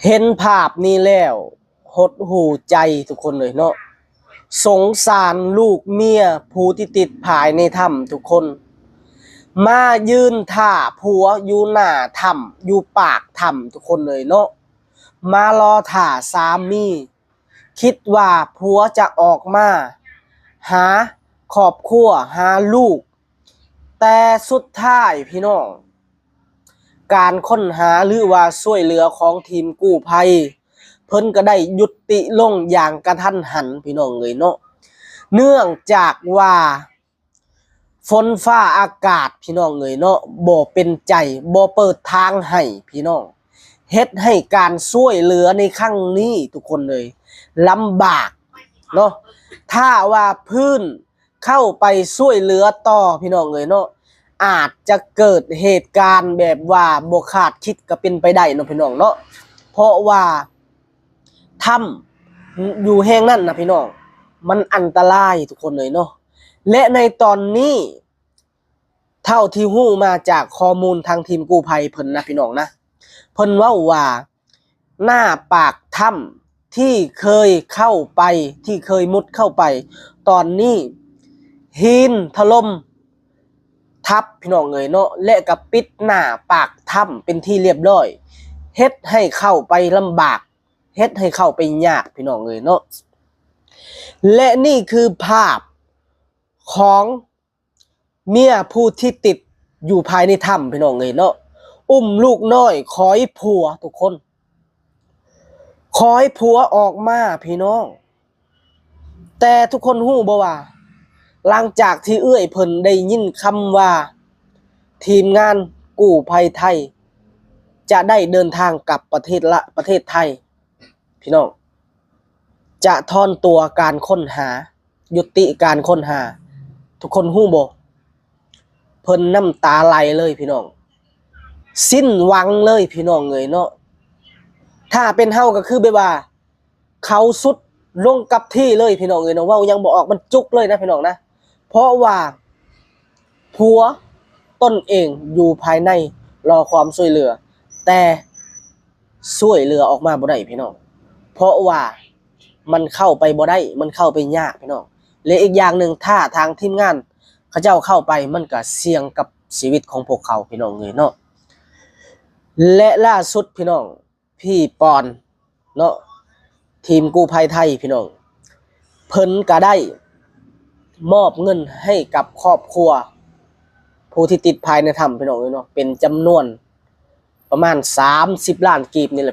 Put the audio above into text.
ເຫັນພາບນີ້ແລ້ວຫົດຫູ່ໃຈທຸກຄົນເອີຍເນາະ. ສົງສານລູກເມຍຜູ້ທີ່ຕິດພາຍໃນຖ້ຳທຸກຄົນ. ມາຢືນຖ້າຜົວຢູ່ໜ້າຖ້ຳ ຢູ່ປາກຖ້ຳທຸກຄົນເອີຍເນາະ. ມາລໍຖ້າສາມີ. ຄິດວ່າຜົວຈະອອກມາຫາຄອບຄົວ ຫາລູກ. ແຕ່ສຸດທ້າຍພີ່ນ້ອງ ການຄົ້ນຫາ ຫຼືວ່າຊ່ວຍເຫຼືອຂອງທີມກູ້ໄພ ເພິ່ນກໍໄດ້ຢຸດຕິລົງຢ່າງກະທັນຫັນ ພີ່ນ້ອງເອີຍເນາະ. ເນື່ອງຈາກວ່າຝົນຟ້າອາກາດ ພີ່ນ້ອງເອີຍເນາະ ບໍ່ເປັນໃຈ ບໍ່ເປີດທາງໃຫ້ພີ່ນ້ອງ ເຮັດໃຫ້ການຊ່ວຍເຫຼືອໃນຄັ້ງນີ້ທຸກຄົນເອີຍ ລຳບາກເນາະ. ຖ້າວ່າພື້ນ ເຂົ້າໄປຊ່ວຍເຫຼືອຕໍ່ ພີ່ນ້ອງເອີຍເນາະ ອາດຈະເກີດເຫດການແບບວ່າບໍ່ຄາດຄິດກໍເປັນໄປໄດ້ເນາະ ພີ່ນ້ອງເນາະ. ເພາະວ່າຖ້ຳຢູ່ແຫ່ງນັ້ນນະ ພີ່ນ້ອງ ມັນອັນຕະລາຍທຸກຄົນເອີຍເນາະ. ແລະໃນຕອນນີ້ ເທົ່າທີ່ຮູ້ມາຈາກຂໍ້ມູນທາງທີມກູ້ໄພເພິ່ນນະ ພີ່ນ້ອງນະ ເພິ່ນເວົ້າວ່າ ໜ້າປາກຖ້ຳທີ່ເຄີຍເຂົ້າໄປ ທີ່ເຄີຍມຸດເຂົ້າໄປ ຕອນນີ້ຫີນຖະຫຼົ່ມທັບ ພີ່ນ້ອງເອີຍເນາະ ແລະກໍປິດໜ້າປາກຖ້ຳເປັນທີ່ລຽບຮ້ອຍ ເຮັດໃຫ້ເຂົ້າໄປລຳບາກ ເຮັດໃຫ້ເຂົ້າໄປຍາກ ພີ່ນ້ອງເອີຍເນາະ. ແລະນີ້ຄືພາບຂອງ ເມຍຜູ້ທີ່ຕິດຢູ່ພາຍໃນຖ້ຳ ພີ່ນ້ອງເອີຍເນາະ ອຸ້ມລູກນ້ອຍຄອຍຜົວທຸກຄົນ ຄອຍຜົວອອກມາ ພີ່ນ້ອງ. ແຕ່ທຸກຄົນຮູ້ບໍ່ວ່າ ຫຼັງຈາກທີ່ເອື້ອຍເພິ່ນໄດ້ຍິນຄຳວ່າ ທີມງານກູ້ໄພໄທຈະໄດ້ເດີນທາງກັບປະເທດລະ ປະເທດໄທ ພີ່ນ້ອງ ຈະຖອນຕົວການຄົ້ນຫາ ຍຸຕິການຄົ້ນຫາ ທຸກຄົນຮູ້ບໍ່? ເພິ່ນນ້ຳຕາໄຫຼເລີຍພີ່ນ້ອງ ສິ້ນຫວັງເລີຍພີ່ນ້ອງເອີຍເນາະ. ຖ້າເປັນເຮົາກໍຄືແບບວ່າເຂົາສຸດລົງກັບທີ່ເລີຍພີ່ນ້ອງເອີຍເນາະ ເວົ້າຍັງບໍ່ອອກ ມັນຈຸກເລີຍນະພີ່ນ້ອງນະ. ເພາະວ່າຜົວຕົນເອງຢູ່ພາຍໃນລໍຄວາມຊ່ວຍເຫຼືອ ແຕ່ ຊ່ວຍເຫຼືອອອກມາບໍ່ໄດ້ພີ່ນ້ອງ ເພາະວ່າມັນເຂົ້າໄປບໍ່ໄດ້ ມັນເຂົ້າໄປຍາກພີ່ນ້ອງ. ແລະອີກຢ່າງໜຶ່ງ ຖ້າທາງທີມງານເຂົາເຈົ້າເຂົ້າໄປ ມັນກະສ່ຽງກັບຊີວິດຂອງພວກເຂົາພີ່ນ້ອງເອີຍເນາະ. ແລະລ່າສຸດພີ່ນ້ອງ ພີ່ປອນເນາະ ທີມກູ້ໄພໄທພີ່ນ້ອງ ເພິ່ນກະໄດ້ມອບເງິນໃຫ້ກັບຄອບຄົວຜູ້ທີ່ຕິດພາຍໃນຖ້ຳພີ່ນ້ອງເອີຍເນາະ ເປັນຈຳນວນ ປະມານສາມສິບລ້ານກີບນີ້ແຫຼະ